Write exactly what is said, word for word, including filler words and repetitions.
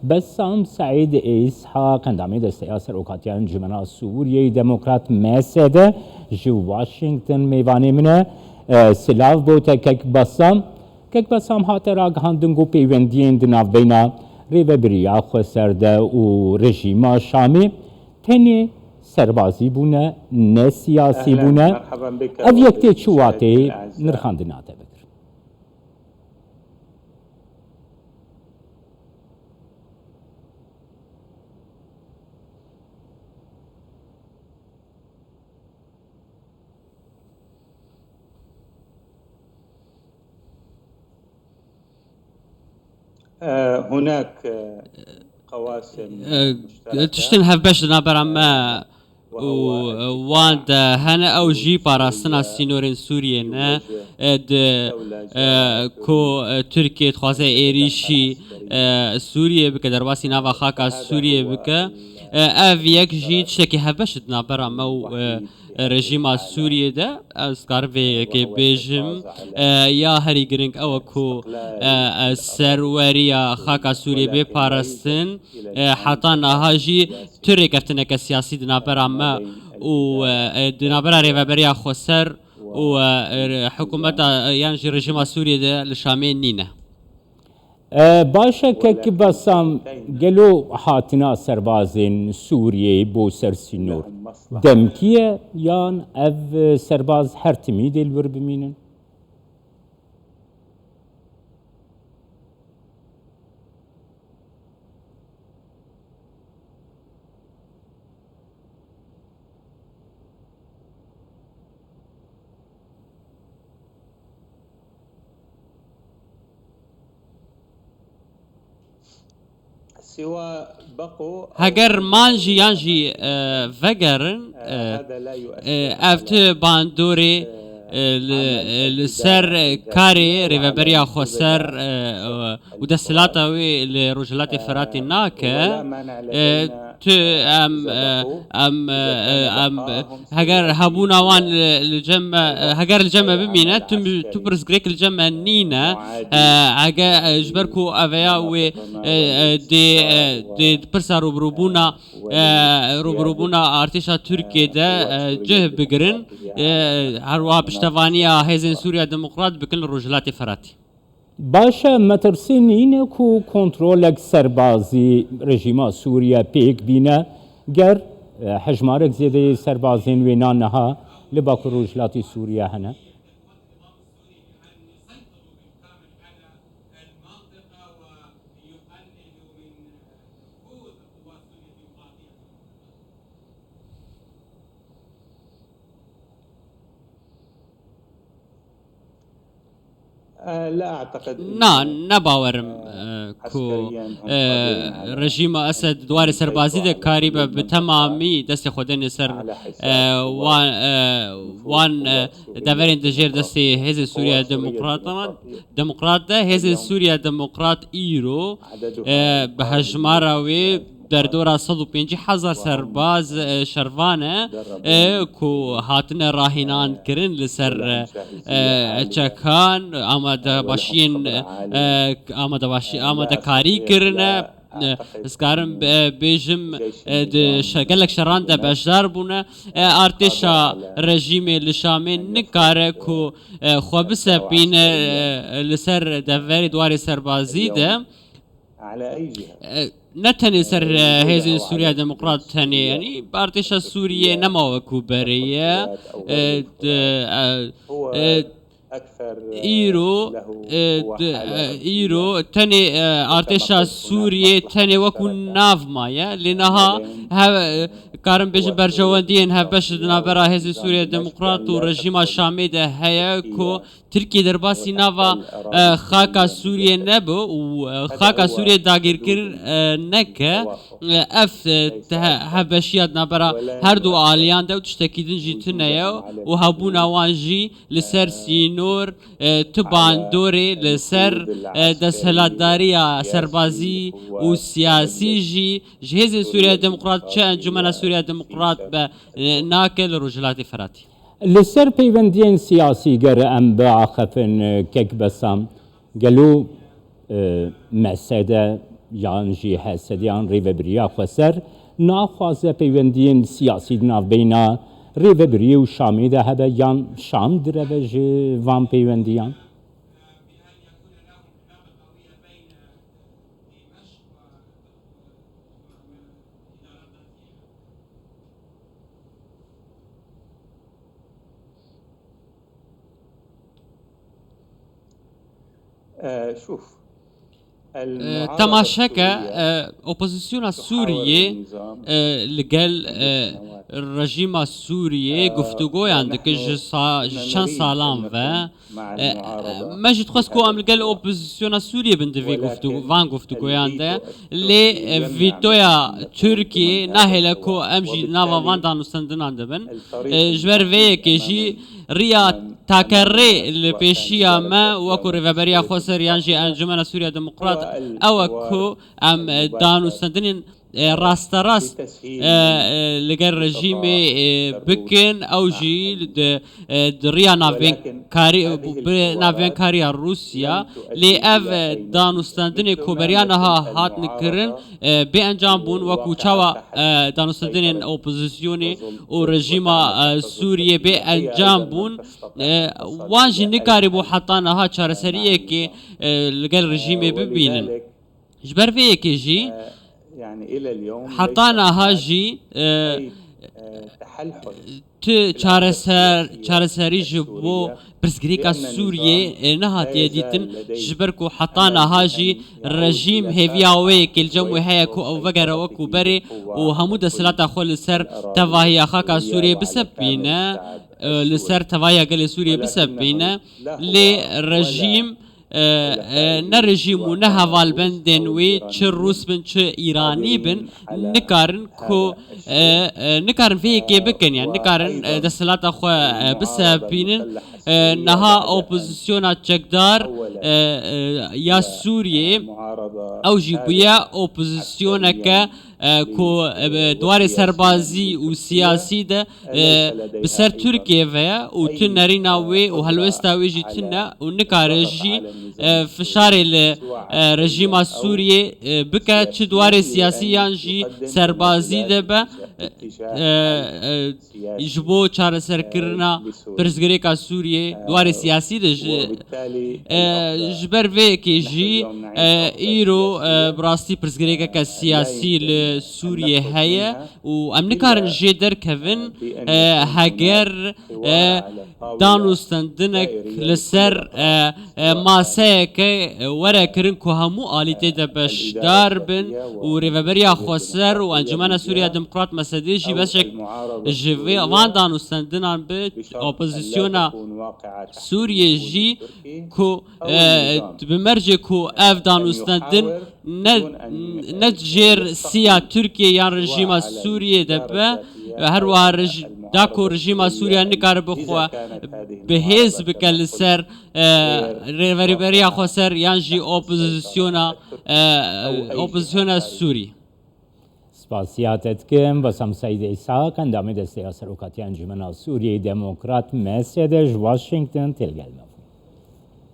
Bessam Seîd Ê Îshaq, endamê Desteya Serokatiya Encûmena Sûriyeyê Demokrat, M S D, ji Washington mêvanê min e. E, silav bo te kek Bessam. Kek Bessam, hate ragihandin ku peywendiyên di navbeyna Rêvebiriya Xweser de û rejîma Şamê tenê serbazî bûne, ne siyasî bûne. Ev yek tê çi wateyê nirxandina te bigir? هناك قواسم مشتركة. Tiştên hevbeş di navbera me û wan de hene, ew jî parastina sînorên Sûriyê ne, e, di, e, ku, e, Tirkiye dixwaze êrîşî, e, Sûriyê bike, derbasî nava xaka Sûriyê bike. E, ev yek jî tiştekî hevbeş di navbera me û, e, e, rejîma Sûriyê de. Ez dikarim vê yekê bêjim, e, ya herî giring ew e ku, e, e, serweriya xaka Sûriyê bê parastin. E, heta niha jî tu rêkeftineke siyasî di navbera me û, e, e, di navbera Rêveberiya Xweser û, e, e, hikûmeta, e, yan jî rejîma Sûriyê de li Şamê nîne. E, baş e, kek Bessam, gelo hatina serbazên Sûriyeyê bo ser sînor demkî ye, yan ev serbaz her timî dê li wir bimînin? Heger man jî yan jî, e, vegerin, e, e, ev ti bandorê, e, li, e, li ser karê Rêveberiya Xweser, e, û desthilata wê li Rojhilatê Firatê nake. E, tu, em, e, em, e, em, heger hebûna wan li, li cem me, e, heger li cem me bimîne, tu, tu pirsgirêk li cem me nîne. E, heger, e, ji ber ku ev ya wê, e, e, dê, e, dê pirsa rûbirûbûna, e, rûbirûbûna artêşa Tirkiyê de, e, cih bigirin. E, her wiha piştevaniya Hêzên Sûriya Demokrat bikin li Rojhilatê Firatê. Baş e, metirsî nîne ku kontrolek serbazî rejîma Sûriye pêk bîne, ger, e, hejmarek zêdeyê serbazên wêna niha li Bakur Rojhilatê Sûriye hene? Na, ne bawerim, e, ku, e, rejîma Esed di warê serbazî de karîbe bi temamî destê xwe dêne ser, e, wan, e, wan, e, deverên di jêr destê Hêzên Sûriya Demokratan, Demokrat de. Hêzên Sûriya Demokrat îro, e, bi hejmara wê derdora sed û pêncî hezar serbaz, e, şervan e, e, ku hatine rahînan kirin li ser, e, e, çekan, amadebaşiyên, e, amadebaşî-, amadekarî kirine. E, ez karim, e, bêjim, e, di şe-, gelek şeran de beşdar bûne. E, artêşa rejîmê li Şamê nikare ku, e, xwe bisepîne, e, li ser deverê di warê serbazî de. E, ne tenê ser, e, Hêzên Sûriya Demokrat tenê, yanî artêşa Sûriyê nema wekû berê ye. E, d-, e, e, îro, e, d-, e, îro tenê, e, artêşa Sûriyê tenê wekû nav maye. Lê niha hev-, e, karim bêjim berjewendiyên hevbeş di navbera Hêzên Sûriya Demokrat û rejîma Şamê de heye ku Tirkiye derbasî nava, e, xaka Sûriyê nebe û, e, xaka Sûriyê dagîrkir, e, neke. E, ev, e, te-, hevbeşiya di navbera her du aliyan de û tiştekî din jî tune ye û hebûna wan jî li ser sînor, e, tu bandorê li ser, e, desthilatdariya serbazî û siyasî jî ji Hêzên Sûriya Demokrat, çi Encûmena Sûriya Demokrat be, e, nake li Rojhilatê Firatê. Li ser peywendiyên siyasî ger em biaxifin, kek Besam, gelo, e, M S D Yan jî H S D yan Rêvebiriya Xweser naxwaze peywendiyên siyasî di navbeyna Rêvebiriyê û Şamê de hebe, yan Şam direve ji van peywendiyan? Temaşeke, e, opozisyona Sûriyê, e, li gel, e, rejîma Sûriyê guftûgoyan dike ji sa-, ji çend salan ve. E, me jî dixwest ku em li gel opozisyona Sûriyê bin di vê guftû-, van guftûgoyan de. Lê, e, vîtoya Tirkiyê nahêle ku em jî di nava van danûstendinan de bin. E, ji ber vê yekê jî riya takerê li pêşiya me wekû Rêveberiya Xweser yan jî Encûmena Sûriya Demokrat ew e ku em, e, danûstendinên, e, rasterast, e, e, li gel rejîmê, e, bikin, ew jî di, e, di riya navbênkarî, bi navbênkariya Rûsya, lê ev, e, danûstendinê ku beriya niha hatine kirin, e, bê encam bûn, wekû çawa, e, danûstendinên opozisyonê û rejîma, e, Sûriyê bê encam bûn, e, wan jî nikarîbû heta niha çareseriyekê, e, li gel rejîmê bibînin. Ji ber vê yekê jî heta niha jî, e, tu çareser, çareserî ji bo pirsgirêka Sûriyê, e, nehatiye dîtin, ji ber ku heta niha jî rejîm hêviya wê yekê li cem wê heye ku ew vegere wekû berê û hemû desthilata xwe li ser tevahiya xaka Sûriyê bisepîne, e, li ser tevahiya gelê Sûriyê bisepîne. Lê rejîm, e, e, ne rejîm û ne hevalbendên wê, çi Rûs bin, çi Îranî bin, nikarin ku, e, e, nikarin vê yekê bikin, yani nikarin, e, desthilata xwe, e, bisepînin. E, niha opozisyona çekdar, e, e, ya Sûriyê, ew jî bûye opozisyoneke, e, ku, e, bi warê serbazî û siyasî de, e, bi ser Tirkiyê ve ye û tu nerîna wê û helwesta wê jî tune û nikare jî, e, fişarê li, e, rejîma Sûriyê, e, bike, çi di warê siyasî yan jî serbazî de be, e, e, e, ji bo çareserkirina pirsgirêka Sûriyê di warê siyasî de ji, e, ji ber vê yekê jî, e, îro, e, bi rastî pirsgirêkeke siyasî li Sûriyê heye û em nikarin jê derkevin, e, heger, e, danûstendinek li ser, e, e, maseyeke, e, were kirin ku hemû alî tê de beşdar bin û Rêveberiya Xweser û Encûmena Sûriya Demokrat, M S D, jî beşek ji vê, van danûstendinan bi, opozisyona Sûriyê jî ku, e, bi mercê ku ev danûstendin ne, ne jêr siya Tirkiye yan rejîma Sûriyê de be, her wiha rej-, da ku rejîma Sûriye nikare bi xwe bi hêz bike li ser, e, Rêveberiya Xweser yan jî opozisyona, e, opozisyona Sûrî. Spasiya te dikim, Besam Seîd Îsak, endamê Desteya Serokatiya Encûmena Sûriyeyê Demokrat, M S D, ji Washington tê li gel me.